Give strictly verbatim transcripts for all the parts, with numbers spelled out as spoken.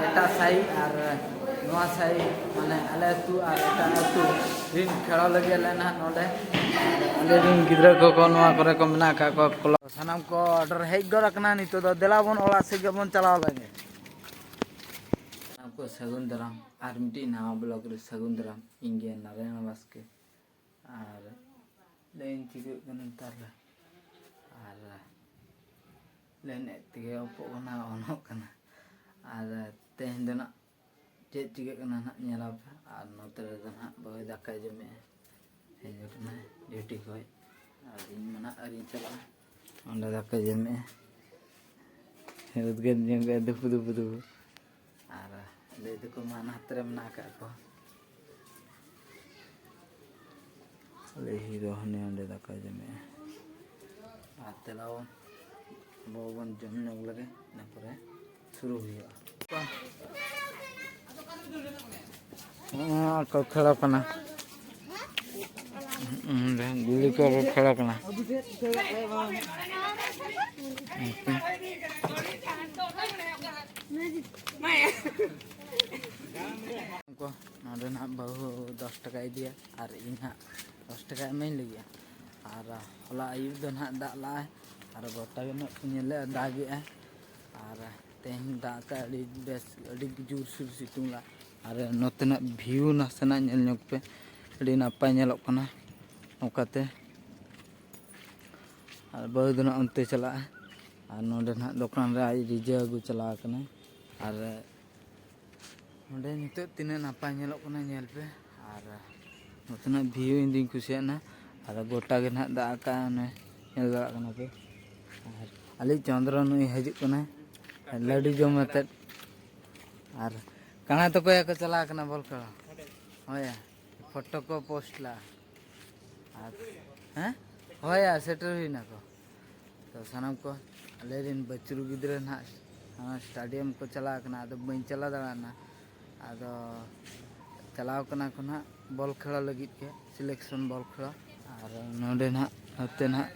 ᱮᱴᱟᱜ ᱥᱟᱭᱤ ᱟᱨ ᱱᱚᱣᱟ ᱥᱟᱭᱤ, ᱢᱟᱱᱮ ᱟᱞᱮ ᱟᱹᱛᱩ ᱟᱨ ᱮᱴᱟᱜ ᱟᱹᱛᱩ ᱨᱤᱱ ᱠᱷᱮᱞᱟᱣ ᱞᱟᱹᱜᱤᱫ ᱟᱞᱮ ᱱᱟᱦᱟᱜ ᱱᱚᱰᱮ᱾ ᱟᱞᱮ ᱨᱤᱱ ᱜᱤᱫᱽᱨᱟᱹ ᱠᱚᱠᱚ ᱱᱚᱣᱟ ᱠᱚᱨᱮ ᱠᱚ ᱢᱮᱱᱟᱜ ᱟᱠᱟᱫ ᱠᱚᱣᱟ᱾ ᱥᱟᱱᱟᱢ ᱠᱚ ᱚᱰᱟᱨ ᱦᱮᱡ ᱜᱚᱫ ᱟᱠᱟᱱᱟ᱾ ᱱᱤᱛᱚᱜ ᱫᱚ ᱫᱮᱞᱟ ᱵᱚᱱ ᱚᱲᱟᱜ ᱥᱮᱫ ᱜᱮᱵᱚᱱ ᱪᱟᱞᱟᱣ ᱞᱮᱱᱜᱮ᱾ ᱥᱟᱱᱟᱢ ᱠᱚ ᱥᱟᱹᱜᱩᱱ ᱫᱟᱨᱟᱢ ᱟᱨ ᱢᱤᱫᱴᱤᱡ ᱱᱟᱣᱟ ᱵᱞᱚᱜ ᱨᱮ ᱥᱟᱹᱜᱩᱱ ᱫᱟᱨᱟᱢ᱾ ᱤᱧ ᱜᱮ ᱱᱟᱨᱟᱭᱚᱱ ᱵᱟᱥᱠᱮ᱾ ᱟᱨ ᱞᱟᱹᱭᱟᱹᱧ ᱪᱤᱠᱟᱹᱜ ᱠᱟᱱᱟ ᱱᱮᱛᱟᱨ ᱨᱮ᱾ ᱟᱨ ᱞᱟᱹᱭ ᱮᱱᱮᱡ ᱛᱮᱜᱮ ᱚᱯᱚᱜ ᱠᱟᱱᱟ, ᱚᱱᱚᱜ ᱠᱟᱱᱟ᱾ ᱟᱨ ᱛᱮᱦᱮᱧ ᱫᱚ ᱱᱟᱜ ᱪᱮᱫ ᱪᱤᱠᱟᱹᱜ ᱠᱟᱱᱟ ᱱᱟᱜ ᱧᱮᱞᱟᱯᱮ᱾ ᱟᱨ ᱱᱚᱛᱮ ᱨᱮᱫᱚ ᱱᱟᱜ ᱵᱟᱹᱦᱩᱭ ᱫᱟᱠᱟᱭ ᱡᱚᱢᱮᱜᱼᱟ, ᱦᱮᱡ ᱟᱠᱟᱱᱟᱭ ᱰᱤᱭᱩᱴᱤ ᱠᱷᱚᱡ᱾ ᱟᱨ ᱤᱧ ᱢᱟ ᱱᱟᱜ ᱟᱹᱣᱨᱤᱧ ᱪᱟᱞᱟᱜᱼᱟ᱾ ᱚᱸᱰᱮ ᱫᱟᱠᱟᱭ ᱡᱚᱢᱮᱜᱼᱟ, ᱩᱫᱽᱜᱟᱹᱨ ᱧᱚᱜ ᱜᱮ ᱫᱩᱯᱩ ᱫᱩᱯᱩ ᱫᱩᱯᱩ᱾ ᱟᱨ ᱞᱟᱹᱭ ᱫᱚᱠᱚ ᱢᱟ ᱦᱟᱱᱟ ᱦᱟᱛ ᱨᱮ ᱢᱮᱱᱟᱜ ᱟᱠᱟᱫ ᱠᱚᱣᱟ᱾ ᱞᱟᱹᱭ ᱦᱤᱨᱳ ᱦᱟᱱᱮ ᱚᱸᱰᱮ ᱫᱟᱠᱟᱭ ᱡᱚᱢᱮᱜᱼᱟ᱾ ᱟᱨ ᱫᱮᱞᱟ ᱵᱚᱱ, ᱟᱵᱚ ᱵᱚᱱ ᱡᱚᱢ ᱧᱚᱜ ᱞᱮᱜᱮ, ᱤᱱᱟᱹ ᱯᱚᱨᱮ ᱥᱩᱨᱩ ᱦᱩᱭᱩᱜᱼᱟ᱾ ᱦᱚᱸ, ᱠᱚ ᱠᱷᱮᱞᱟ ᱠᱟᱱᱟ᱾ ᱦᱩᱸ, ᱜᱩᱞᱤ ᱠᱚ ᱠᱷᱮᱞᱟ ᱠᱟᱱᱟ᱾ ᱠᱚ ᱱᱚᱰᱮ ᱱᱟᱦᱟᱜ ᱵᱟᱹᱦᱩ ᱫᱚᱥ ᱴᱟᱠᱟᱭ ᱤᱫᱤᱭᱟ ᱟᱨ ᱤᱧ ᱦᱟᱸᱜ ᱫᱚᱥ ᱴᱟᱠᱟ ᱮᱢᱟᱹᱧ ᱞᱟᱹᱜᱤᱫᱼᱟ᱾ ᱟᱨ ᱦᱚᱞᱟ ᱟᱹᱭᱩᱵ ᱫᱚ ᱱᱟᱦᱟᱜ ᱫᱟᱜ ᱞᱟᱜᱼᱟᱭ ᱟᱨ ᱜᱚᱴᱟ ᱜᱮ ᱱᱟᱦᱟᱜ ᱯᱮ ᱧᱮᱞᱮᱫᱼᱟ ᱫᱟᱜᱮᱜᱼᱟᱭ᱾ ᱟᱨ ᱛᱮᱦᱮᱧ ᱫᱟᱜ ᱠᱟᱜ ᱟᱹᱰᱤ ᱵᱮᱥ, ᱟᱹᱰᱤ ᱡᱳᱨᱥᱳᱨ ᱥᱤᱛᱩᱝ ᱞᱟᱜᱼᱟ᱾ ᱟᱨ ᱱᱚᱛᱮᱱᱟᱜ ᱵᱷᱤᱭᱩ ᱱᱟᱥᱮᱱᱟᱜ ᱧᱮᱞ ᱧᱚᱜ ᱯᱮ, ᱟᱹᱰᱤ ᱱᱟᱯᱟᱭ ᱧᱮᱞᱚᱜ ᱠᱟᱱᱟ ᱱᱚᱝᱠᱟᱛᱮ᱾ ᱟᱨ ᱵᱟᱹᱦᱩ ᱫᱚ ᱱᱟᱜ ᱚᱱᱛᱮ ᱪᱟᱞᱟᱜᱼᱟ᱾ ᱟᱨ ᱱᱚᱰᱮ ᱱᱟᱦᱟᱜ ᱫᱚᱠᱟᱱ ᱨᱮ ᱟᱡ ᱨᱤᱡᱟᱹ ᱟᱹᱜᱩ ᱪᱟᱞᱟᱣ ᱟᱠᱟᱱᱟᱭ᱾ ᱟᱨ ᱱᱚᱰᱮ ᱱᱤᱛᱚᱜ ᱛᱤᱱᱟᱹᱜ ᱱᱟᱯᱟᱭ ᱧᱮᱞᱚᱜ ᱠᱟᱱᱟ ᱧᱮᱞ ᱯᱮ᱾ ᱟᱨ ᱱᱚᱛᱮᱱᱟᱜ ᱵᱷᱤᱭᱩ ᱤᱧ ᱫᱩᱧ ᱠᱩᱥᱤᱭᱟᱜᱼᱟ᱾ ᱟᱨ ᱜᱚᱴᱟ ᱜᱮ ᱱᱟᱦᱟᱜ ᱫᱟᱜ ᱟᱠᱟᱜᱼᱟ, ᱚᱱᱮ ᱧᱮᱞ ᱫᱟᱲᱮᱭᱟᱜ ᱠᱟᱱᱟ ᱯᱮ᱾ ᱟᱨ ᱟᱞᱮ ᱪᱚᱱᱫᱨᱚ ᱱᱩᱭ ᱦᱤᱡᱩᱜ ᱠᱟᱱᱟᱭ ᱞᱟᱹᱰᱩ ᱡᱚᱢ ᱟᱛᱮᱫ᱾ ᱟᱨ ᱠᱟᱱᱟ ᱛᱟᱠᱚ ᱭᱟ ᱠᱚ ᱪᱟᱞᱟᱣ ᱠᱟᱱᱟ ᱵᱚᱞ ᱠᱷᱮᱞ᱾ ᱦᱳᱭ, ᱯᱷᱳᱴᱳ ᱠᱚ ᱯᱳᱥᱴ ᱞᱟᱜᱼᱟ᱾ ᱟᱨ ᱦᱮᱸ, ᱦᱳᱭ ᱭᱟ, ᱥᱮᱴᱮᱨ ᱦᱩᱭᱱᱟ ᱠᱚ᱾ ᱛᱚ ᱥᱟᱱᱟᱢ ᱠᱚ ᱟᱞᱮ ᱨᱮᱱ ᱵᱟᱹᱪᱨᱩ ᱜᱤᱫᱽᱨᱟᱹ ᱱᱟᱦᱟᱜ ᱦᱟᱱᱟ ᱥᱴᱮᱰᱤᱭᱟᱢ ᱠᱚ ᱪᱟᱞᱟᱣ ᱠᱟᱱᱟ, ᱟᱫᱚ ᱵᱟᱹᱧ ᱪᱟᱞᱟᱣ ᱫᱟᱲᱮᱭᱟᱜᱼᱟ᱾ ᱟᱫᱚ ᱪᱟᱞᱟᱣ ᱠᱟᱱᱟ ᱠᱚ ᱱᱟᱦᱟᱜ ᱵᱚᱞ ᱠᱷᱮᱞᱟ ᱞᱟᱹᱜᱤᱫ ᱜᱮ, ᱥᱤᱞᱮᱠᱥᱚᱱ ᱵᱚᱞ ᱠᱷᱮᱞᱟ᱾ ᱟᱨ ᱱᱚᱰᱮ ᱱᱟᱦᱟᱜ ᱱᱚᱛᱮ ᱱᱟᱦᱟᱜ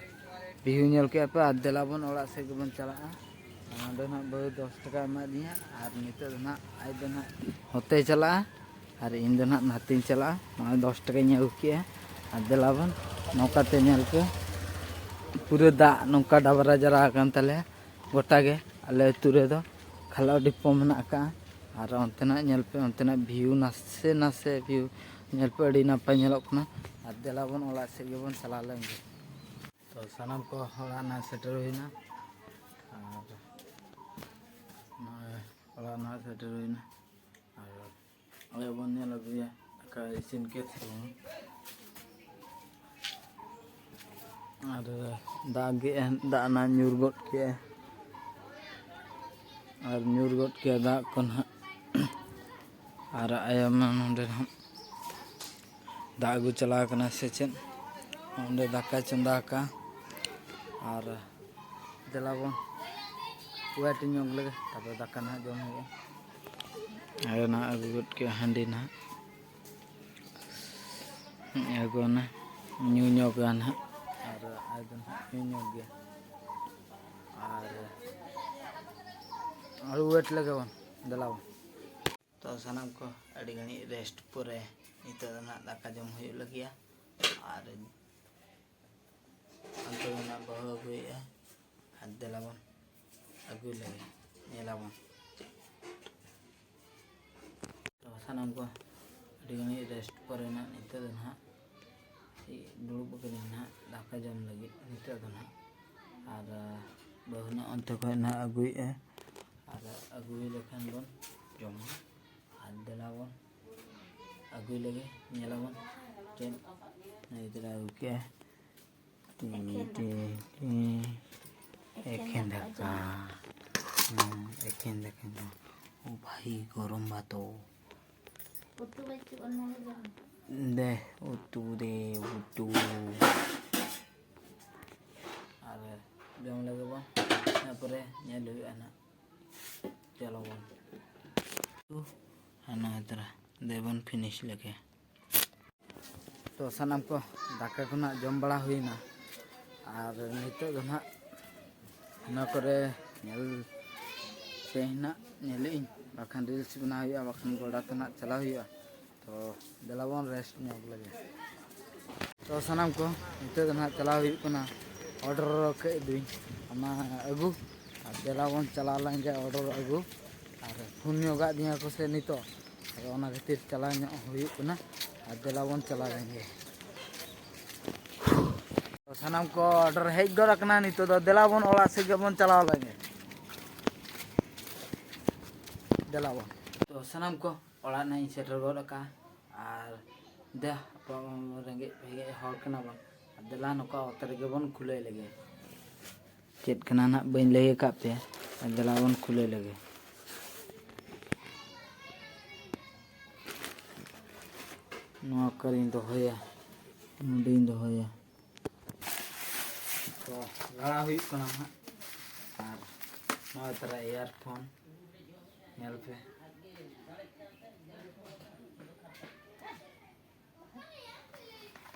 ᱵᱷᱤᱭᱩ ᱧᱮᱞ ᱠᱮᱜᱼᱟ ᱯᱮ, ᱟᱨ ᱫᱮᱞᱟ ᱵᱚᱱ ᱚᱲᱟᱜ ᱥᱮᱫ ᱜᱮᱵᱚᱱ ᱪᱟᱞᱟᱜᱼᱟ᱾ ᱱᱚᱰᱮ ᱱᱟᱦᱟᱜ ᱵᱟᱹᱦᱩ ᱫᱚᱥ ᱴᱟᱠᱟ ᱮᱢᱟᱫᱤᱧᱟ, ᱟᱨ ᱱᱤᱛᱚᱜ ᱫᱚ ᱱᱟᱦᱟᱜ ᱟᱡ ᱫᱚ ᱱᱟᱦᱟᱜ ᱦᱚᱛᱮ ᱪᱟᱞᱟᱜᱼᱟ, ᱟᱨ ᱤᱧ ᱫᱚ ᱱᱟᱦᱟᱜ ᱱᱟᱛᱮᱧ ᱪᱟᱞᱟᱜᱼᱟ᱾ ᱱᱚᱜᱼᱚᱭ ᱫᱚᱥ ᱴᱟᱠᱟᱧ ᱟᱹᱜᱩ ᱠᱮᱜᱼᱟ, ᱟᱨ ᱫᱮᱞᱟ ᱵᱚᱱ ᱱᱚᱝᱠᱟ ᱛᱮ ᱧᱮᱞ ᱯᱮ, ᱯᱩᱨᱟᱹ ᱫᱟᱜ ᱱᱚᱝᱠᱟ ᱰᱟᱵᱨᱟ ᱡᱟᱨᱟ ᱟᱠᱟᱱ ᱛᱟᱞᱮᱭᱟ ᱜᱚᱴᱟ ᱜᱮ᱾ ᱟᱞᱮ ᱟᱹᱛᱩ ᱨᱮᱫᱚ ᱠᱷᱟᱞᱟᱣ ᱰᱷᱤᱯ ᱯᱟᱢᱯ ᱢᱮᱱᱟᱜ ᱟᱠᱟᱫᱼᱟ, ᱟᱨ ᱚᱱᱛᱮᱱᱟᱜ ᱧᱮᱞ ᱯᱮ, ᱚᱱᱛᱮᱱᱟᱜ ᱵᱷᱤᱭᱩ ᱱᱟᱥᱮ ᱱᱟᱥᱮ ᱵᱷᱤᱭᱩ ᱧᱮᱞ ᱯᱮ, ᱟᱹᱰᱤ ᱱᱟᱯᱟᱭ ᱧᱮᱞᱚᱜ ᱠᱟᱱᱟ᱾ ᱟᱨ ᱫᱮᱞᱟ ᱵᱚᱱ ᱚᱲᱟᱜ ᱥᱮᱫ ᱜᱮᱵᱚᱱ ᱪᱟᱞᱟᱣ ᱞᱮᱱ ᱜᱮ᱾ ᱛᱚ ᱥᱟᱱᱟᱢ ᱠᱚ ᱚᱲᱟᱜ ᱱᱟᱦᱟᱜ ᱥᱮᱴᱮᱨ ᱦᱩᱭᱱᱟ, ᱟᱨ ᱱᱚᱜᱼᱚᱭ ᱚᱲᱟᱜ ᱱᱟᱦᱟᱜ ᱥᱮᱴᱮᱨ ᱦᱩᱭᱱᱟ, ᱟᱨ ᱟᱞᱮ ᱵᱚᱱ ᱧᱮᱞ ᱟᱹᱜᱩᱭᱟ ᱫᱟᱠᱟ ᱤᱥᱤᱱ ᱠᱮᱫ ᱛᱟᱵᱚᱱ᱾ ᱟᱨ ᱫᱟᱜ ᱜᱮ, ᱫᱟᱜ ᱱᱟᱦᱟᱜ ᱧᱩᱨ ᱜᱚᱫ ᱠᱮᱜᱼᱟ, ᱟᱨ ᱧᱩᱨ ᱜᱚᱫ ᱠᱮᱜᱼᱟ ᱫᱟᱜ ᱠᱚ ᱱᱟᱦᱟᱜ᱾ ᱟᱨ ᱟᱭᱳ ᱢᱟ ᱱᱚᱸᱰᱮ ᱱᱟᱦᱟᱜ ᱫᱟᱜ ᱟᱹᱜᱩ ᱪᱟᱞᱟᱣ ᱠᱟᱱᱟ ᱥᱮ ᱪᱮᱫ, ᱚᱸᱰᱮ ᱫᱟᱠᱟᱭ ᱪᱚᱸᱫᱟ ᱟᱠᱟᱫᱼᱟ᱾ ᱟᱨ ᱫᱮᱞᱟ ᱵᱚᱱ ᱣᱮᱴ ᱧᱚᱜ ᱞᱮᱜᱮ, ᱛᱟᱨᱯᱚᱨᱮ ᱫᱟᱠᱟ ᱱᱟᱦᱟᱜ ᱡᱚᱢ ᱦᱩᱭᱩᱜᱼᱟ᱾ ᱟᱭᱳ ᱱᱟᱦᱟᱜ ᱟᱹᱜᱩ ᱜᱚᱫ ᱠᱮᱜᱼᱟ ᱦᱟᱺᱰᱤ ᱱᱟᱦᱟᱜ, ᱟᱹᱜᱩ ᱚᱱᱟ ᱧᱩ ᱧᱚᱜᱟ ᱱᱟᱦᱟᱜ, ᱟᱨ ᱟᱭᱳ ᱫᱚ ᱱᱟᱦᱟᱜ ᱧᱩ ᱧᱚᱜ ᱜᱮᱭᱟ᱾ ᱟᱨ ᱟᱨ ᱣᱮᱴ ᱞᱮᱜᱮ ᱵᱚᱱ, ᱫᱮᱞᱟ ᱵᱚᱱ᱾ ᱛᱚ ᱥᱟᱱᱟᱢ ᱠᱚ ᱟᱹᱰᱤ ᱜᱷᱟᱹᱲᱤᱡ ᱨᱮᱥᱴ ᱯᱚᱨᱮ ᱱᱤᱛᱚᱜ ᱫᱚ ᱱᱟᱦᱟᱜ ᱫᱟᱠᱟ ᱡᱚᱢ ᱦᱩᱭᱩᱜ ᱞᱟᱹᱜᱤᱫᱼᱟ᱾ ᱟᱨ ᱚᱱᱛᱮ ᱫᱚ ᱱᱟᱦᱟᱜ ᱵᱟᱹᱦᱩ ᱟᱹᱜᱩᱭᱮᱫᱼᱟ, ᱟᱨ ᱫᱮᱞᱟ ᱵᱚᱱ ᱟᱹᱜᱩᱭ ᱞᱟᱹᱜᱤᱫ, ᱧᱮᱞᱟᱵᱚᱱ᱾ ᱛᱚ ᱥᱟᱱᱟᱢ ᱠᱚ ᱟᱹᱰᱤ ᱜᱷᱟᱹᱲᱤᱡ ᱨᱮᱥᱴ ᱯᱚᱨᱮ ᱱᱟᱦᱟᱜ ᱱᱤᱛᱚᱜ ᱫᱚ ᱱᱟᱦᱟᱜ ᱫᱩᱲᱩᱵ ᱟᱠᱟᱱᱟᱹᱧ ᱱᱟᱦᱟᱜ ᱫᱟᱠᱟ ᱡᱚᱢ ᱞᱟᱹᱜᱤᱫ ᱱᱤᱛᱚᱜ ᱫᱚ ᱱᱟᱦᱟᱜ᱾ ᱟᱨ ᱵᱟᱹᱦᱩ ᱱᱟᱦᱟᱜ ᱚᱱᱛᱮ ᱠᱷᱚᱱ ᱱᱟᱦᱟᱜ ᱟᱹᱜᱩᱭᱮᱫᱼᱟ, ᱟᱨ ᱟᱹᱜᱩ ᱦᱩᱭ ᱞᱮᱠᱷᱟᱱ ᱵᱚᱱ ᱡᱚᱢᱟ᱾ ᱟᱨ ᱫᱮᱞᱟ ᱵᱚᱱ ᱟᱹᱜᱩᱭ ᱞᱮᱜᱮ, ᱧᱮᱞᱟᱵᱚᱱ ᱪᱮᱫ ᱱᱟᱭ ᱫᱮᱞᱟ ᱟᱹᱜᱩ ᱠᱮᱜᱼᱟ᱾ T, T, T. ᱮᱠᱷᱮᱱ ᱫᱟᱠᱟ᱾ ᱦᱩᱸ, ᱮᱠᱷᱮᱱ ᱫᱟᱠᱟ ᱫᱚ᱾ ᱳ ᱵᱷᱟᱭ, ᱜᱚᱨᱚᱢ ᱵᱷᱟᱛ᱾ ᱩᱛᱩ ᱵᱟᱹᱪᱩᱜ ᱟᱱᱟ ᱞᱮ ᱡᱚᱢ᱾ ᱫᱮ, ᱩᱛᱩ ᱫᱮ, ᱩᱛᱩ᱾ ᱟᱨ ᱡᱚᱢ ᱞᱮᱜᱮ ᱵᱚᱱ, ᱤᱱᱟᱹ ᱯᱚᱨᱮ ᱧᱮᱞ ᱦᱩᱭᱩᱜᱼᱟ ᱱᱟᱜ᱾ ᱪᱚᱞᱚ ᱵᱚᱱ᱾ ᱦᱟᱱᱟ ᱛᱚᱨᱟ, ᱫᱮ ᱵᱚᱱ ᱯᱷᱤᱱᱤᱥ ᱞᱮᱜᱮ᱾ ᱛᱚ ᱥᱟᱱᱟᱢ ᱠᱚ ᱫᱟᱠᱟ ᱠᱚ ᱱᱟᱜ ᱡᱚᱢ ᱵᱟᱲᱟ ᱦᱩᱭᱱᱟ, ᱟᱨ ᱱᱤᱛᱚᱜ ᱫᱚ ᱱᱟᱜ ᱚᱱᱟ ᱠᱚᱨᱮ ᱧᱮᱞ ᱯᱮ ᱱᱟᱜ, ᱧᱮᱞᱮᱫ ᱟᱹᱧ, ᱵᱟᱠᱷᱟᱱ reels ᱵᱮᱱᱟᱣ ᱦᱩᱭᱩᱜᱼᱟ, ᱵᱟᱠᱷᱟᱱ ᱜᱚᱰᱟ ᱛᱮ ᱱᱟᱜ ᱪᱟᱞᱟᱣ ᱦᱩᱭᱩᱜᱼᱟ᱾ ᱛᱚ ᱫᱮᱞᱟ ᱵᱚᱱ rest ᱧᱚᱜ ᱞᱮᱜᱮ᱾ ᱛᱚ ᱥᱟᱱᱟᱢ ᱠᱚ, ᱱᱤᱛᱚᱜ ᱫᱚ ᱱᱟᱜ ᱪᱟᱞᱟᱣ ᱦᱩᱭᱩᱜ ᱠᱟᱱᱟ, order ᱠᱮᱫ ᱫᱩᱧ ᱚᱱᱟ ᱟᱹᱜᱩ, ᱟᱨ ᱫᱮᱞᱟ ᱵᱚᱱ ᱪᱟᱞᱟᱣ ᱞᱮᱱ ᱜᱮ order ᱟᱹᱜᱩ᱾ ᱟᱨ ᱯᱷᱳᱱ ᱧᱚᱜᱟᱜ ᱫᱤᱧᱟ ᱠᱚ ᱥᱮ ᱱᱤᱛᱚᱜ, ᱟᱫᱚ ᱚᱱᱟ ᱠᱷᱟᱹᱛᱤᱨ ᱪᱟᱞᱟᱣ ᱧᱚᱜ ᱦᱩᱭᱩᱜ ᱠᱟᱱᱟ᱾ ᱟᱨ ᱫᱮᱞᱟ ᱵᱚᱱ ᱪᱟᱞᱟᱣ ᱞᱮᱱ ᱜᱮ᱾ ᱛᱚ ᱥᱟᱱᱟᱢ ᱠᱚ order ᱦᱮᱡ ᱜᱚᱫ ᱟᱠᱟᱱᱟ, ᱱᱤᱛᱚᱜ ᱫᱚ ᱫᱮᱞᱟ ᱵᱚᱱ ᱚᱲᱟᱜ ᱥᱮᱫ ᱜᱮᱵᱚᱱ ᱪᱟᱞᱟᱣ ᱞᱮᱱ ᱜᱮ᱾ ᱫᱮᱞᱟ ᱵᱚᱱ᱾ ᱛᱚ ᱥᱟᱱᱟᱢ ᱠᱚ, ᱚᱲᱟᱜ ᱱᱟᱜ ᱤᱧ ᱥᱮᱴᱮᱨ ᱜᱚᱫ ᱟᱠᱟᱫᱼᱟ᱾ ᱟᱨ ᱫᱮ, ᱟᱵᱚ ᱨᱮᱸᱜᱮᱡ ᱯᱮᱸᱜᱮᱡ ᱦᱚᱲ ᱠᱟᱱᱟ ᱵᱚᱱ, ᱟᱨ ᱫᱮᱞᱟ ᱱᱚᱝᱠᱟ ᱚᱛ ᱨᱮᱜᱮ ᱵᱚᱱ ᱠᱷᱩᱞᱟᱹᱭ ᱞᱮᱜᱮ᱾ ᱪᱮᱫ ᱠᱟᱱᱟ ᱱᱟᱜ ᱵᱟᱹᱧ ᱞᱟᱹᱭ ᱟᱠᱟᱫ ᱯᱮᱭᱟ, ᱟᱨ ᱫᱮᱞᱟ ᱵᱚᱱ ᱠᱷᱩᱞᱟᱹᱭ ᱞᱮᱜᱮ᱾ ᱱᱚᱣᱟ ᱚᱠᱟᱨᱤᱧ ᱫᱚᱦᱚᱭᱟ? ᱱᱚᱰᱮᱧ ᱫᱚᱦᱚᱭᱟ᱾ ᱛᱚ ᱞᱟᱲᱟ ᱦᱩᱭᱩᱜ ᱠᱟᱱᱟ ᱦᱟᱸᱜ᱾ ᱟᱨ ᱱᱚᱜᱼᱚᱭ ᱛᱟᱨᱟ earphone ᱧᱮᱞ ᱯᱮ᱾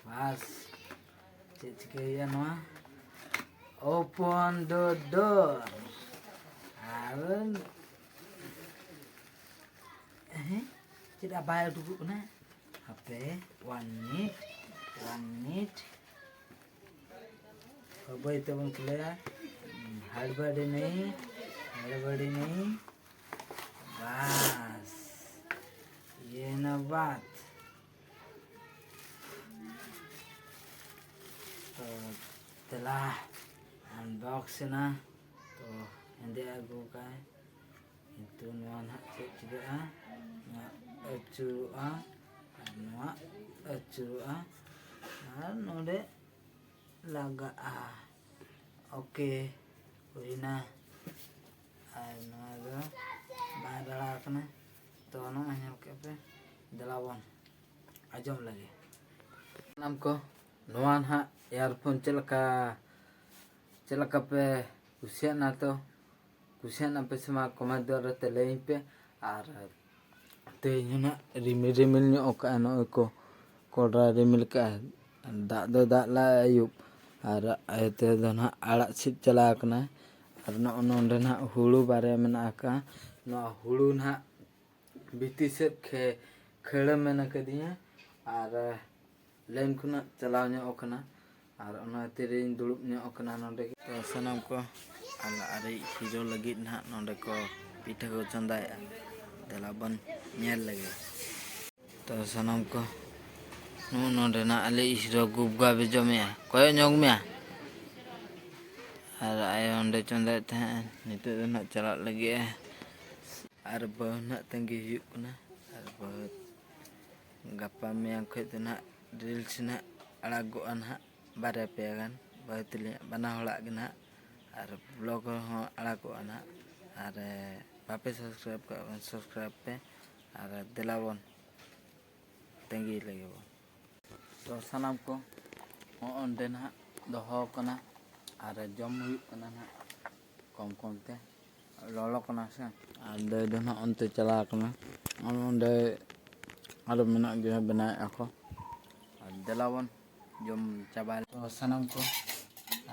ᱵᱟᱥ, ᱪᱮᱫ ᱪᱤᱠᱟᱹᱭ ᱦᱩᱭᱩᱜᱼᱟ ᱱᱚᱣᱟ? Open the door. ᱟᱨ ᱦᱮᱸ, ᱪᱮᱫᱟᱜ ᱵᱟᱭ ᱩᱰᱩᱠᱚᱜ ᱠᱟᱱᱟ? ᱦᱟᱯᱮ, one minute, one minute. ᱵᱟᱹᱭ ᱛᱮᱵᱚᱱ ᱠᱷᱩᱞᱟᱹᱭᱟ᱾ ᱦᱟᱲᱵᱟᱲᱤ ᱱᱟᱹᱭ, ᱦᱟᱲᱵᱟᱲᱤ ᱱᱟᱹᱭ᱾ ᱵᱟᱥ, ᱤᱭᱟᱹᱭᱮᱱᱟ ᱵᱟᱫ᱾ ᱛᱚ ᱫᱮᱞᱟ, unbox ᱮᱱᱟ᱾ ᱛᱚ ᱦᱮᱸᱫᱮ ᱟᱹᱜᱩ ᱠᱟᱜᱼᱟᱭ᱾ ᱠᱤᱱᱛᱩ ᱱᱚᱣᱟ ᱱᱟᱦᱟᱜ ᱪᱮᱫ ᱪᱤᱠᱟᱹᱜᱼᱟ? ᱱᱚᱣᱟ ᱟᱹᱪᱩᱨᱚᱜᱼᱟ ᱟᱨ ᱱᱚᱣᱟ ᱟᱹᱪᱩᱨᱚᱜᱼᱟ ᱟᱨ ᱱᱚᱰᱮ ᱞᱟᱜᱟᱜᱼᱟ᱾ ᱳᱠᱮ, ᱦᱩᱭᱱᱟ᱾ ᱟᱨ ᱱᱚᱣᱟ ᱫᱚ ᱵᱟᱝ ᱨᱟᱲᱟ ᱟᱠᱟᱱᱟ᱾ ᱛᱚ ᱱᱚᱜᱼᱚᱭ ᱧᱮᱞ ᱠᱮᱫ ᱯᱮ, ᱫᱮᱞᱟ ᱵᱚᱱ ᱟᱸᱡᱚᱢ ᱞᱮᱜᱮ᱾ ᱥᱟᱱᱟᱢ ᱠᱚ, ᱱᱚᱣᱟ ᱱᱟᱦᱟᱜ earphone ᱪᱮᱫ ᱞᱮᱠᱟ, ᱪᱮᱫ ᱞᱮᱠᱟ ᱯᱮ ᱠᱩᱥᱤᱭᱟᱜᱼᱟ? ᱛᱚ ᱠᱩᱥᱤᱭᱟᱜᱼᱟ ᱯᱮ ᱥᱮ ᱵᱟᱝ, comment ᱫᱩᱣᱟᱨ ᱨᱮ ᱛᱮ ᱞᱟᱹᱭᱟᱹᱧ ᱯᱮ᱾ ᱟᱨ ᱛᱮᱦᱮᱧ ᱦᱚᱸ ᱱᱟᱦᱟᱜ ᱨᱤᱢᱤᱞ ᱨᱤᱢᱤᱞ ᱧᱚᱜ ᱠᱟᱜᱼᱟ, ᱱᱚᱜᱼᱚᱭ ᱠᱚ ᱠᱚᱰᱨᱟ ᱨᱤᱢᱤᱞ ᱠᱟᱜᱼᱟ᱾ ᱫᱟᱜ ᱫᱚ ᱫᱟᱜ ᱞᱮᱜᱼᱟ ᱟᱹᱭᱩᱵ, ᱟᱨ ᱟᱭᱳ ᱛᱮᱫᱚ ᱱᱟᱦᱟᱜ ᱟᱲᱟᱜ ᱥᱤᱫ ᱪᱟᱞᱟᱣ ᱠᱟᱱᱟᱭ᱾ ᱟᱨ ᱱᱚᱜᱼᱚ ᱱᱚᱰᱮ ᱱᱟᱦᱟᱜ ᱦᱩᱲᱩ ᱵᱟᱨᱭᱟ ᱢᱮᱱᱟᱜ ᱟᱠᱟᱫᱼᱟ᱾ ᱱᱚᱣᱟ ᱦᱩᱲᱩ ᱱᱟᱦᱟᱜ ᱵᱷᱤᱛᱤ ᱥᱮᱫ ᱠᱷᱮ ᱠᱷᱟᱹᱲᱟᱹ ᱢᱮᱱ ᱟᱠᱟᱫᱤᱧᱟ᱾ ᱟᱨ ᱞᱟᱭᱤᱱ ᱠᱷᱚᱱᱟᱜ ᱪᱟᱞᱟᱣ ᱧᱚᱜ ᱟᱠᱟᱱᱟ᱾ ᱟᱨ ᱚᱱᱟ ᱛᱤᱨᱤᱧ ᱫᱩᱲᱩᱵ ᱧᱚᱜ ᱟᱠᱟᱱᱟ ᱱᱚᱰᱮ ᱜᱮ᱾ ᱛᱚ ᱥᱟᱱᱟᱢ ᱠᱚ, ᱟᱞᱮ ᱟᱨᱮᱡ ᱦᱤᱨᱳ ᱞᱟᱹᱜᱤᱫ ᱱᱟᱦᱟᱜ ᱱᱚᱰᱮ ᱠᱚ ᱯᱤᱴᱷᱟᱹ ᱠᱚ ᱪᱚᱸᱫᱟᱭᱮᱫᱼᱟ᱾ ᱫᱮᱞᱟ ᱵᱚᱱ ᱧᱮᱞ ᱞᱮᱜᱮ᱾ ᱛᱚ ᱥᱟᱱᱟᱢ ᱠᱚ, ᱱᱚᱜᱼᱚ ᱱᱚᱰᱮ ᱱᱟᱦᱟᱜ ᱟᱞᱮ ᱦᱤᱨᱳ ᱜᱩᱵᱜᱟᱵᱮ ᱡᱚᱢᱮᱜᱼᱟ, ᱠᱚᱭᱚᱜ ᱧᱚᱜ ᱢᱮᱭᱟ᱾ ᱟᱨ ᱟᱭᱳ ᱚᱸᱰᱮ ᱪᱚᱸᱫᱟᱭᱮᱫ ᱛᱟᱦᱮᱸᱫ, ᱱᱤᱛᱚᱜ ᱫᱚ ᱱᱟᱦᱟᱜ ᱪᱟᱞᱟᱜ ᱞᱟᱹᱜᱤᱫ ᱮ᱾ ᱟᱨ ᱵᱟᱹᱦᱩ ᱱᱟᱦᱟᱜ ᱛᱟᱺᱜᱤ ᱦᱩᱭᱩᱜ ᱠᱟᱱᱟ᱾ ᱟᱨ ᱵᱟᱹᱦᱩ ᱜᱟᱯᱟ ᱢᱮᱭᱟᱝ ᱠᱷᱚᱱ ᱫᱚ ᱱᱟᱦᱟᱜ ᱨᱤᱞᱥ ᱱᱟᱦᱟᱜ ᱟᱲᱟᱜᱚᱜᱼᱟ ᱱᱟᱦᱟᱜ, ᱵᱟᱨᱭᱟ ᱯᱮᱭᱟ ᱜᱟᱱ ᱵᱟᱹᱦᱩ ᱛᱟᱹᱞᱤᱧᱟᱜ, ᱵᱟᱱᱟ ᱦᱚᱲᱟᱜ ᱜᱮ ᱱᱟᱦᱟᱜ᱾ ᱟᱨ ᱵᱞᱚᱜ ᱦᱚᱸ ᱟᱲᱟᱜᱚᱜᱼᱟ ᱱᱟᱦᱟᱜ᱾ ᱟᱨ ᱵᱟᱯᱮ ᱥᱟᱵᱥᱠᱨᱟᱭᱤᱵ ᱠᱟᱜ ᱠᱷᱟᱱ ᱥᱟᱵᱥᱠᱨᱟᱭᱤᱵ ᱯᱮ᱾ ᱟᱨ ᱫᱮᱞᱟ ᱵᱚᱱ ᱛᱟᱺᱜᱤ ᱞᱮᱜᱮ ᱵᱚᱱ᱾ ᱛᱚ ᱥᱟᱱᱟᱢ ᱠᱚ, ᱦᱚᱸᱜᱼᱚ ᱱᱚᱸᱰᱮ ᱱᱟᱦᱟᱜ ᱫᱚᱦᱚ ᱠᱟᱱᱟ ᱟᱨ ᱡᱚᱢ ᱦᱩᱭᱩᱜ ᱠᱟᱱᱟ ᱱᱟᱦᱟᱜ ᱠᱚᱢ ᱠᱚᱢ ᱛᱮ᱾ ᱞᱚᱞᱚ ᱠᱟᱱᱟ ᱥᱮ᱾ ᱟᱨ ᱫᱟᱹᱭ ᱫᱚ ᱱᱟᱦᱟᱜ ᱚᱱᱛᱮ ᱪᱟᱞᱟᱣ ᱠᱟᱱᱟ᱾ ᱟᱨ ᱚᱸᱰᱮ ᱟᱨᱚ ᱢᱮᱱᱟᱜ ᱜᱮᱭᱟ, ᱵᱮᱱᱟᱣᱮᱫᱼᱟ ᱠᱚ᱾ ᱟᱨ ᱫᱮᱞᱟ ᱵᱚᱱ ᱡᱚᱢ ᱪᱟᱵᱟᱭ᱾ ᱛᱚ ᱥᱟᱱᱟᱢ ᱠᱚ,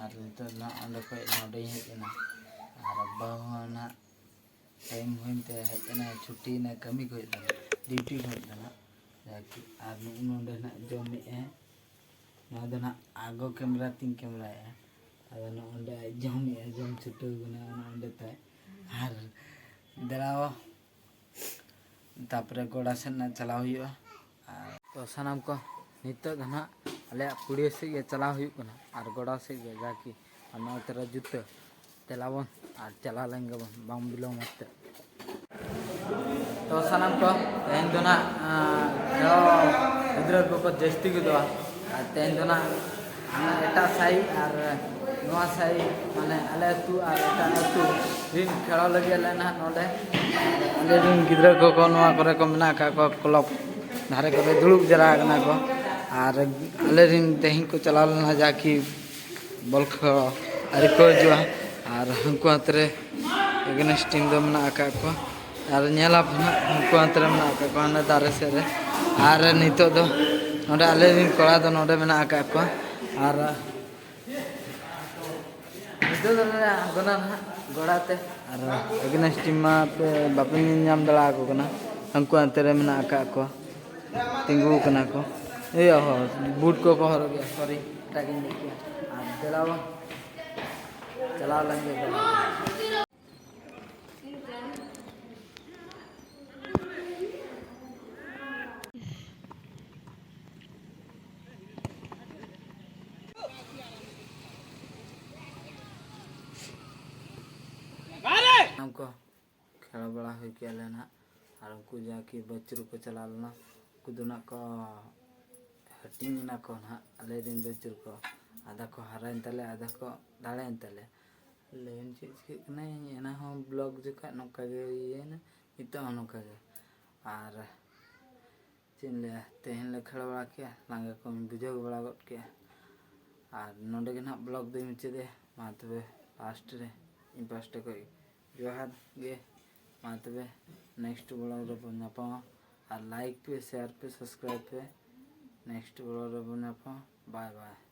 ᱟᱨ ᱱᱤᱛᱚᱜ ᱱᱟᱦᱟᱜ ᱚᱸᱰᱮ ᱠᱷᱚᱱ ᱱᱚᱸᱰᱮᱧ ᱦᱮᱡ ᱮᱱᱟ᱾ ᱟᱨ ᱵᱟᱹᱦᱩ ᱦᱚᱸ ᱱᱟᱦᱟᱜ ᱴᱟᱭᱤᱢ ᱦᱩᱭᱮᱱ ᱛᱟᱭᱟ, ᱦᱮᱡ ᱮᱱᱟᱭ, ᱪᱷᱩᱴᱤᱭᱮᱱᱟᱭ ᱠᱟᱹᱢᱤ ᱠᱷᱚᱱ ᱫᱚ, ᱰᱤᱭᱩᱴᱤ ᱠᱷᱚᱱ ᱫᱚ ᱱᱟᱦᱟᱜ᱾ ᱡᱟᱠᱤ, ᱟᱨ ᱱᱚᱜᱼᱚ ᱱᱚᱸᱰᱮ ᱱᱟᱦᱟᱜ ᱡᱚᱢᱮᱫᱼᱟᱭ᱾ ᱱᱚᱣᱟ ᱫᱚ ᱱᱟᱦᱟᱜ ᱟᱜᱚ ᱠᱮᱢᱨᱟ ᱛᱤᱧ ᱠᱮᱢᱨᱟᱭᱮᱫᱼᱟ᱾ ᱟᱫᱚ ᱱᱚᱜᱼᱚ ᱱᱚᱸᱰᱮ ᱟᱡ ᱡᱚᱢᱮᱫᱼᱟᱭ, ᱡᱚᱢ ᱪᱷᱩᱴᱟᱹᱣ ᱠᱟᱱᱟ ᱱᱚᱜᱼᱚ ᱱᱚᱸᱰᱮ ᱛᱟᱭ᱾ ᱟᱨ ᱫᱮᱞᱟᱣ, ᱛᱟᱯᱚᱨᱮ ᱜᱚᱰᱟ ᱥᱮᱫ ᱱᱟᱜ ᱪᱟᱞᱟᱣ ᱦᱩᱭᱩᱜᱼᱟ᱾ ᱟᱨ ᱛᱚ ᱥᱟᱱᱟᱢ ᱠᱚ, ᱱᱤᱛᱚᱜ ᱫᱚ ᱱᱟᱦᱟᱜ ᱟᱞᱮᱭᱟᱜ ᱯᱩᱲᱤᱭᱟᱹ ᱥᱮᱫ ᱜᱮ ᱪᱟᱞᱟᱣ ᱦᱩᱭᱩᱜ ᱠᱟᱱᱟ, ᱟᱨ ᱜᱚᱰᱟ ᱥᱮᱫ ᱜᱮ ᱡᱟᱠᱤ, ᱟᱨ ᱱᱚᱜᱼᱚᱭ ᱛᱚᱨᱟ ᱡᱩᱛᱟᱹ᱾ ᱫᱮᱞᱟ ᱵᱚᱱ ᱟᱨ ᱪᱟᱞᱟᱣ ᱞᱮᱱ ᱜᱮᱵᱚᱱ, ᱵᱟᱝ ᱵᱤᱞᱚᱢ ᱠᱟᱛᱮ᱾ ᱛᱚ ᱥᱟᱱᱟᱢ ᱠᱚ, ᱛᱮᱦᱮᱧ ᱫᱚ ᱱᱟᱜ, ᱟᱸ, ᱠᱷᱮᱞᱳ ᱜᱤᱫᱽᱨᱟᱹ ᱠᱚᱠᱚ ᱡᱟᱹᱥᱛᱤ ᱜᱚᱫᱚᱜᱼᱟ᱾ ᱟᱨ ᱛᱮᱦᱮᱧ ᱫᱚ ᱱᱟᱜ ᱦᱟᱱᱟ ᱮᱴᱟᱜ ᱥᱟᱭᱤ ᱟᱨ ᱱᱚᱣᱟ ᱥᱟᱭᱤ, ᱢᱟᱱᱮ ᱟᱞᱮ ᱟᱹᱛᱩ ᱟᱨ ᱮᱴᱟᱜ ᱟᱹᱛᱩ ᱨᱤᱱ ᱠᱷᱮᱞᱳ ᱞᱟᱹᱜᱤᱫ ᱟᱞᱮ ᱱᱟᱦᱟᱜ ᱱᱚᱰᱮ᱾ ᱟᱞᱮ ᱨᱤᱱ ᱜᱤᱫᱽᱨᱟᱹ ᱠᱚᱠᱚ ᱱᱚᱣᱟ ᱠᱚᱨᱮ ᱠᱚ ᱢᱮᱱᱟᱜ ᱟᱠᱟᱫ ᱠᱚᱣᱟ, ᱠᱞᱟᱵᱽ ᱫᱷᱟᱨᱮ ᱠᱚᱨᱮ ᱫᱩᱲᱩᱵ ᱡᱟᱣᱨᱟ ᱟᱠᱟᱱᱟ ᱠᱚ᱾ ᱟᱨ ᱟᱞᱮ ᱨᱤᱱ ᱛᱮᱦᱮᱧ ᱠᱚ ᱪᱟᱞᱟᱣ ᱞᱮᱱᱟ ᱡᱟᱠᱤ ᱵᱚᱞ ᱠᱷᱮᱞᱳ ᱟᱹᱣᱨᱤ ᱠᱚ ᱦᱤᱡᱩᱜᱼᱟ᱾ ᱟᱨ ᱦᱟᱹᱱᱠᱩ ᱦᱟᱱᱛᱮ ᱨᱮ against team ᱫᱚ ᱢᱮᱱᱟᱜ ᱟᱠᱟᱫ ᱠᱚᱣᱟ᱾ ᱟᱨ ᱧᱮᱞ ᱟᱯᱮ ᱱᱟᱦᱟᱜ ᱦᱟᱹᱱᱠᱩ ᱦᱟᱱᱛᱮ ᱨᱮ ᱢᱮᱱᱟᱜ ᱟᱠᱟᱫ ᱠᱚᱣᱟ, ᱦᱟᱱᱮ ᱫᱟᱨᱮ ᱥᱮᱫ ᱨᱮ᱾ ᱟᱨ ᱱᱤᱛᱚᱜ ᱫᱚ ᱱᱚᱰᱮ ᱟᱞᱮ ᱨᱤᱱ ᱠᱚᱲᱟ ᱫᱚ ᱱᱚᱰᱮ ᱢᱮᱱᱟᱜ ᱟᱠᱟᱫ ᱠᱚᱣᱟ᱾ ᱟᱨ ᱱᱤᱛ ᱱᱤᱛᱚᱜ ᱫᱚᱞᱮ ᱟᱬᱜᱚᱱᱟ ᱱᱟᱦᱟᱜ ᱜᱚᱲᱟ ᱛᱮ᱾ ᱟᱨ against team ᱢᱟ ᱯᱮ ᱵᱟᱯᱮ ᱧᱮᱞ ᱧᱟᱢ ᱫᱟᱲᱮ ᱟᱠᱚ ᱠᱟᱱᱟ᱾ ᱦᱟᱱᱠᱩ ᱦᱟᱱᱛᱮ ᱨᱮ ᱢᱮᱱᱟᱜ ᱟᱠᱟᱫ ᱠᱚᱣᱟ, ᱛᱤᱸᱜᱩ ᱟᱠᱟᱱᱟ ᱠᱚ᱾ ᱤᱭᱟᱹ ᱦᱚᱸ ᱵᱩᱴ ᱠᱚᱠᱚ ᱦᱚᱨᱚᱜ ᱜᱮᱭᱟ, ᱥᱚᱨᱤ, ᱮᱴᱟᱜ ᱜᱤᱧ ᱞᱟᱹᱭ ᱠᱮᱜᱼᱟ᱾ ᱟᱨ ᱫᱮᱞᱟ ᱵᱚᱱ ᱪᱟᱞᱟᱣ ᱞᱮᱱ ᱜᱮ ᱜᱚᱲᱟ᱾ ᱥᱟᱱᱟᱢ ᱠᱚ ᱠᱷᱮᱞ ᱵᱟᱲᱟ ᱦᱩᱭ ᱠᱮᱜᱼᱟ ᱞᱮ ᱱᱟᱦᱟᱜ᱾ ᱟᱨ ᱩᱱᱠᱩ ᱡᱟᱦᱟᱸ ᱠᱤ ᱵᱟᱹᱪᱩᱨ ᱠᱚ ᱪᱟᱞᱟᱣ ᱞᱮᱱᱟ, ᱩᱱᱠᱩ ᱫᱚ ᱱᱟᱜ ᱠᱚ ᱦᱟᱹᱴᱤᱧ ᱮᱱᱟ ᱠᱚ ᱱᱟᱦᱟᱜ, ᱟᱞᱮ ᱨᱮᱱ ᱵᱟᱹᱪᱩᱨ ᱠᱚ᱾ ᱟᱫᱷᱟ ᱠᱚ ᱦᱟᱨᱟᱭᱮᱱ ᱛᱟᱞᱮᱭᱟ, ᱟᱫᱷᱟ ᱠᱚ ᱫᱟᱲᱮᱭᱮᱱ ᱛᱟᱞᱮᱭᱟ᱾ ᱞᱟᱹᱭᱟᱹᱧ ᱪᱮᱫ ᱪᱤᱠᱟᱹᱜ ᱠᱟᱱᱟ, ᱤᱧ ᱮᱱᱟ ᱦᱚᱸ vlog ᱡᱚᱠᱷᱟᱡ ᱱᱚᱝᱠᱟ ᱜᱮ ᱤᱭᱟᱹᱭᱮᱱᱟ, ᱱᱤᱛᱚᱜ ᱦᱚᱸ ᱱᱚᱝᱠᱟ ᱜᱮ᱾ ᱟᱨ ᱪᱮᱫ ᱤᱧ ᱞᱟᱹᱭᱟ, ᱛᱮᱦᱮᱧ ᱞᱮ ᱠᱷᱮᱞ ᱵᱟᱲᱟ ᱠᱮᱜᱼᱟ, ᱞᱟᱸᱜᱟ ᱠᱚᱧ ᱵᱩᱡᱷᱟᱹᱣ ᱵᱟᱲᱟ ᱜᱚᱫ ᱠᱮᱜᱼᱟ᱾ ᱟᱨ ᱱᱚᱰᱮ ᱜᱮ ᱱᱟᱦᱟᱜ vlog ᱫᱚᱧ ᱢᱩᱪᱟᱹᱫᱮᱜᱼᱟ᱾ ᱢᱟ ᱛᱚᱵᱮ last ᱨᱮ ᱤᱧ ᱯᱟᱥᱴᱟ ᱠᱷᱚᱱ ᱡᱚᱦᱟᱨ ᱜᱮ᱾ ᱢᱟ ᱛᱚᱵᱮ next vlog ᱨᱮᱵᱚᱱ ᱧᱟᱯᱟᱢᱟ᱾ ᱟᱨ like ᱯᱮ, share ᱯᱮ, subscribe ᱯᱮ᱾ Next vlog ᱨᱮᱵᱚᱱ ᱧᱟᱯᱟᱢᱟ᱾ Bye bye᱾